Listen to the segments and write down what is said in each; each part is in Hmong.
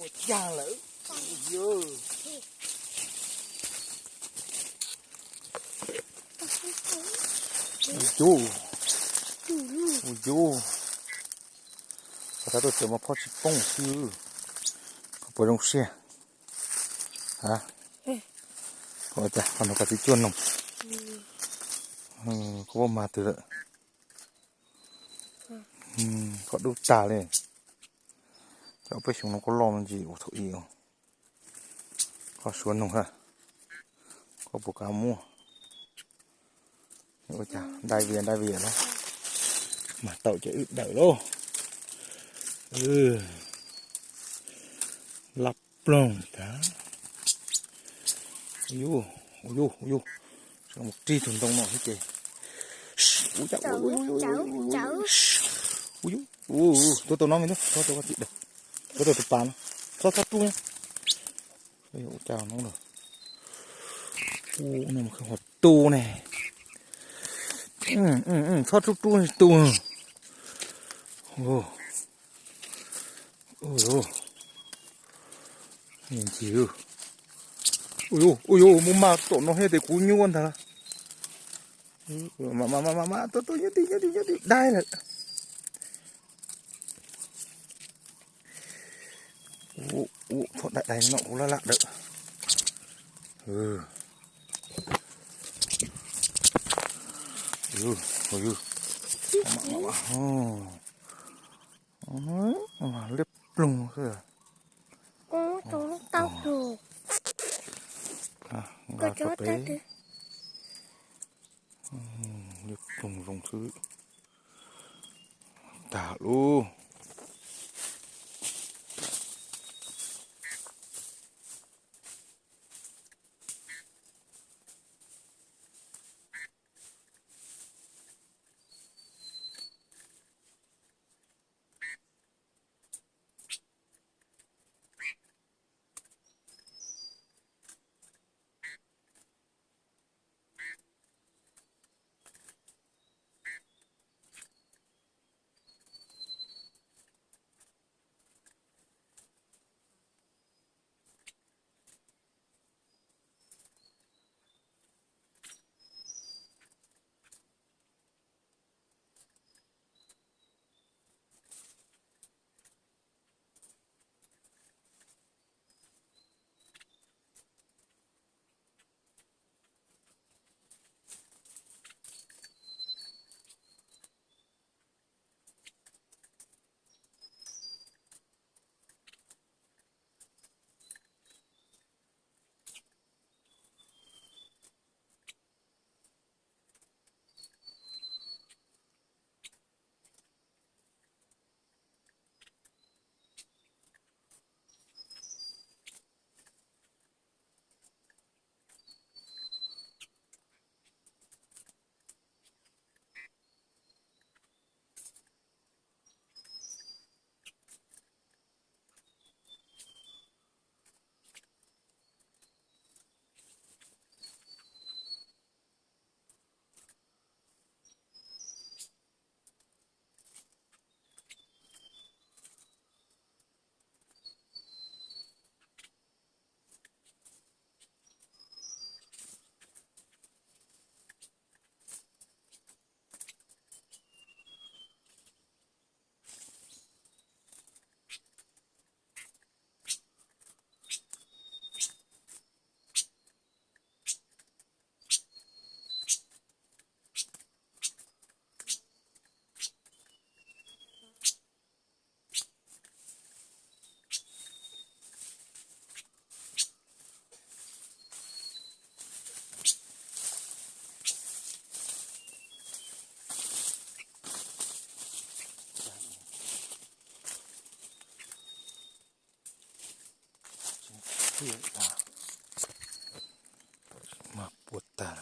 Yog lawm. Yus, yus, koj tab tuaj tsev mas phoj tsis poob xwb. Koj puas zoo siab? A, ua cas qhov no koj tsis cuaj noog? Koj muab mag twg lawm? Koj dub tag li. Cov peb xyoo no koj loj me ntsis ua thaum ub. Koj suav noog ha, koj puas kam muab? Ua cas dai vias dai vias los, mas tau ces wb dawm lauj. Lab ploog tas. Ua yus, ua yus, ua yus, mus rig tus ntoo no xwb ces. Ua yus, ua yus, tuav tau no me ntub, tuav tau koj txiv daws, tuav tau tus pas no, txhob txhob rub na. Ua cas no lawm. Ua no mas kheev hov tu ne. Txhob rub rub tu. Ua yus, ua yus, mus mag tom no thiab tes kuv nyuaj ntag. Mas mas mas mas mas, tuaj tuaj, nyob tim nyob tim nyob tim, dai lawm. Ua, ua, thaum dai dai no kuv laj laj dawm. Liab ploog xwb. Nqa rau peb. Liab ploog zoo xwb. Tag lub. Mas puas tag.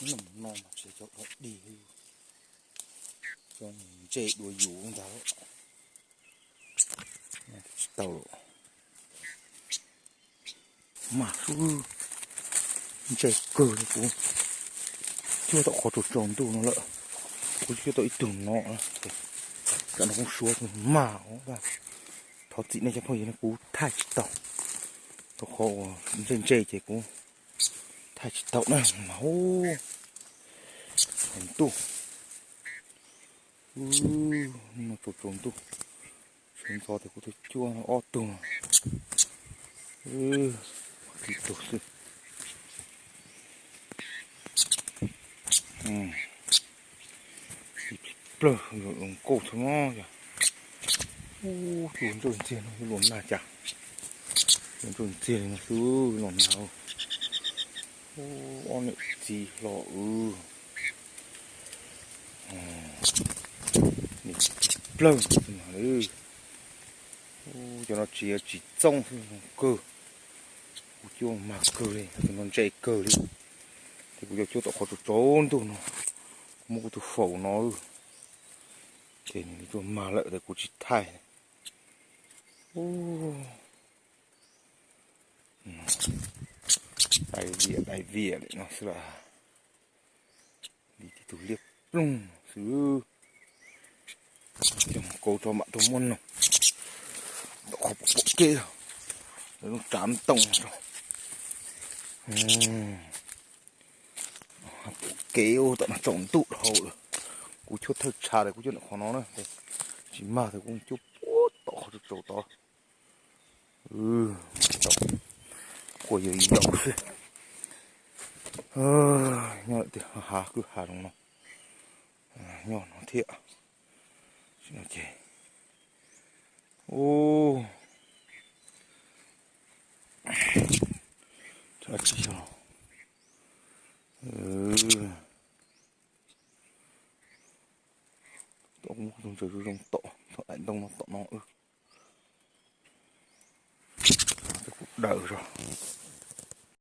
Noj no mas tsis cov dog dig, cov ntsej dua yus ntag. Tsis tau lawm. Mas xwb, ntsej kawg li kuv. Cuab tom qhov tsaus tsaus ntuj no lawm, kuv cuab tau ib tug no. Tsam no kuv suav tus mag os. Thov txim nej cov phooj ywg, kuv thaij tsis tau, rau qhov uas ntsej ntsej ces kuv thaij tsis tau na mas. Tsaus ntuj, no tsaus tsaus ntuj, sawv ntxov tias kuv tau cuab ob tug, ib tug xwb. Ib plawg zoo nkauj txog no yog. Ub, cuab ntsawj ntxiag no luag nag cas, cuab ntsawj ntxiag li no xwb los nag. Ub, ob niam txiv hlob wb, niam txiv plawg no. Ub, cov no tsis, tsis txooj xwb, zoo kawg. Kuv cuab mag kawg li, tus no ntsej kawg li. Ces kuv coj cuab tom qhov tsaus tsaus ntuj no, kuv muab kuv tus faus no, ces nws tuaj mag lawm ces kuv tsis thaij. Dai viam dai viam li no xwb las, li tib tug liab ploog xwb. Coj mus kauv tso mam tuaj muab noog. Tom qhov pom kev, lawv lub tsav ntoo tso. Pom kev ua tom no tsaus ntuj dhau lawm. Kuv cuab thawj tshav lawm, kuv cuab ntawm qhov no na, tsis mag ces kuv cuab puag tom qhov tsaus tsaus tod. Quaj yau yau xwb. Nyob lawm tiag, hav kwj ha zoo no, nyob no thiab. Ces, ub, tsis yog, tom muab tus ntses zoo zoo tom, tom daim ntoo no tom no. Kuv daws zog.